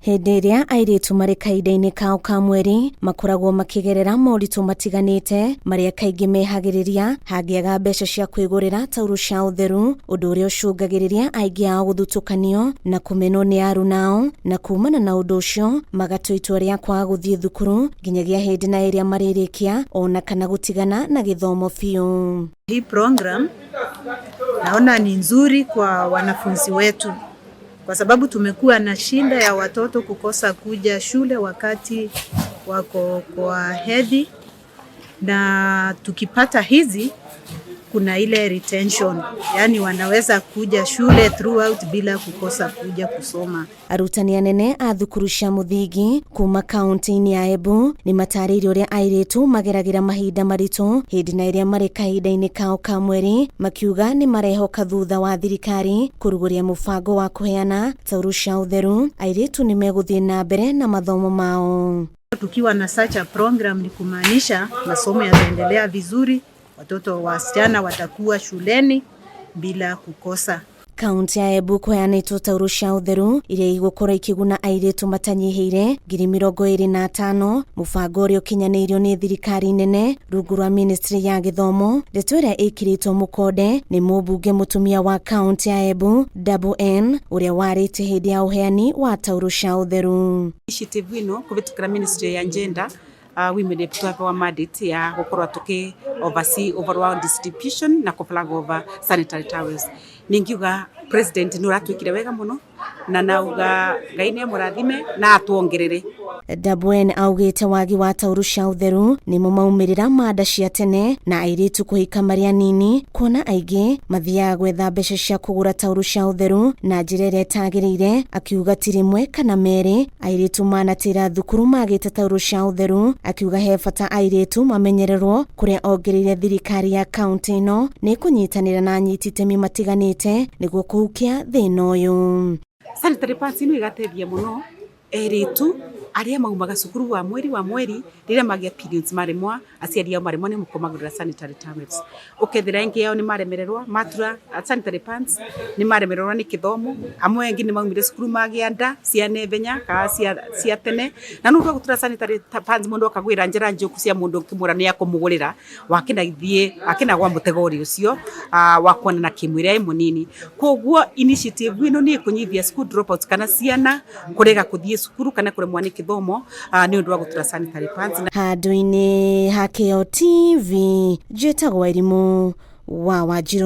Hĩndĩ ĩrĩa airĩtu marĩ kahinda-inĩ kao ka mweri makoragwo makĩgerera moritũ matiganĩte marĩa kaingĩ mehagĩrĩria hangĩaga mbeca cia kwĩgũrĩra taurũ cia ũtheru, ũndũ ũrĩa ũcũngagĩrĩria aingĩ ao gũthutũkanio na kũmenwo nĩ arunao, na kumana na ũndũ ũcio magatua itua rĩa kwaga gũthiĩ thukuru nginyagia hĩndĩ na ĩrĩa marĩrĩkia ona kana gũtigana na gĩthomo biũ. Hii program naona ni nzuri kwa wanafunzi wetu kwa sababu tumekuwa na shida ya watoto kukosa kuja shule wakati wako kwa hedhi, na tukipata hizi kuna ile retention, yani wanaweza kuja shule throughout bila kukosa kuja kusoma. Arutani anene a thukuru cia mũthingi kuma kaunti-inĩ ya Embu nĩ matarĩirie ũrĩa airĩtu mageragĩra mahinda maritũ hĩndĩ na ĩrĩa marĩ kahinda-inĩ kao ka mweri, makiuga nĩ marehoka thutha wa thirikari kũrugũria mũbango wa kũheana taurũ cia ũtheru airĩtu nĩ megũthiĩ na mbere na mathomo mao. Tukiwa na such a program ni kumaanisha masomo yataendelea vizuri, watoto wasichana watakuwa shuleni bila kukosa. Kaunti ya Embu kũheanĩtwo taurũ cia ũtheru iria igũkorwo ikĩguna airĩtu matanyihĩire 25,000, mũbango ũrĩa ũkinyanĩirio nĩ thirikari nene rungu rwa ministry ya gĩthomo. Ndeto ĩrĩa ĩkĩrĩtwo mũkonde nĩ mũmbunge mũtumia wa kaunti ya Embu Double N, ũrĩa warĩtie hĩndĩ ya ũheani wa taurũ cia ũtheru. Initiative ino kuvitukira ministry ya gender, women rep twapewa mandate ya gukorwa tuki oversee overall distribution na ku flag over sanitary towels. Ningiuga president ni uratwikire wega muno na nauga Ngai ni amurathime na atuongerere. Dabwen augĩte wagi wa taurũ cia ũtheru nĩmo maumĩrĩra ma nda cia tene na airĩtu kũhika marĩ anini, kuona aingĩ mathiaga gwetha mbeca cia kũgũra taurũ cia ũtheru na njĩra ĩrĩa ĩtagĩrĩire. Akiuga ti rĩmwe kana merĩ airĩtu manatĩra thukuru magĩte taurũ cia ũtheru. Akiuga he bata airĩtu mamenyererwo, kũrĩa ongereire thirikari ya kaunti ĩno nĩ ĩkũnyitanĩra na anyiti itemi matiganĩte nĩguo kũhukia thĩna ũyũ. Sanitary pads ino igateithia muno eritu aria maumaga cukuru wa mweri riria magia periods, maremwa aciari ao maremwa ni kumagurira sanitary towels. Ukethira ingi yao ni maremererwa matura sanitary pads, ni maremererwa ni kithomo. Amwe engi ni maumire cukuru magia nda cia nethenya kana cia tene, na nundu wa gutura sanitary pads mundu akagwira njira njuku cia mundu ukimwira ni akumugurira wakinathie akinagwa mutego uri ucio wa kuonana kimwira e munini. Koguo initiative ino ni ikunyithia school dropouts kana ciana kurega kuthie cukuru kana kuremwa ni kithomo ni undu wa gutura sanitary pads. Handũ-inĩ ha Kĩo TV, njĩtagwo Irimũ wa Wanjirũ.